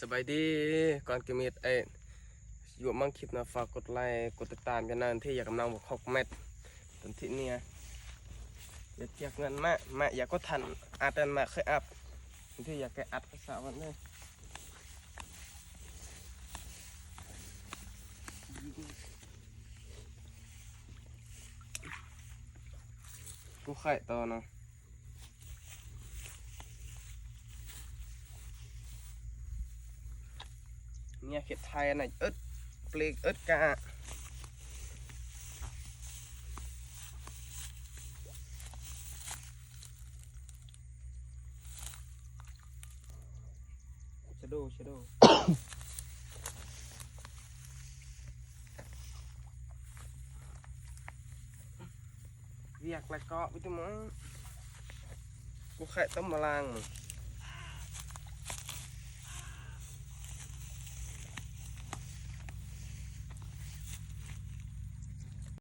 ສະບາຍດີ ກ່ອນກະມີດ ເອີ ຢູ່ມັງຄລິບນະ ຝາກກົດໄລ ກົດຕິດຕາມກັນນະ ທີ່ຢາກກຳລັງບໍ່ຄົບແມັດ ຕົນທີ່ເນຍ ຢາກຈຽກເງິນມາ ມາ ຢາກກົດທັນ ອັດນັ້ນມາ ເຄີຍອັບ ທີ່ຢາກແກະອັດກະສາວັນເລີຍ ກູໄຂ່ຕໍ່ເນາະ. ເນຍເຂດໄທອັນນັ້ນ ເອິດເປລກ ເອິດກາ ຊະໂດ ຊະໂດ ວຽກແລ້ວກໍວິຕາມິນ ກູໄຂ່ຕົ້ມມະລາງ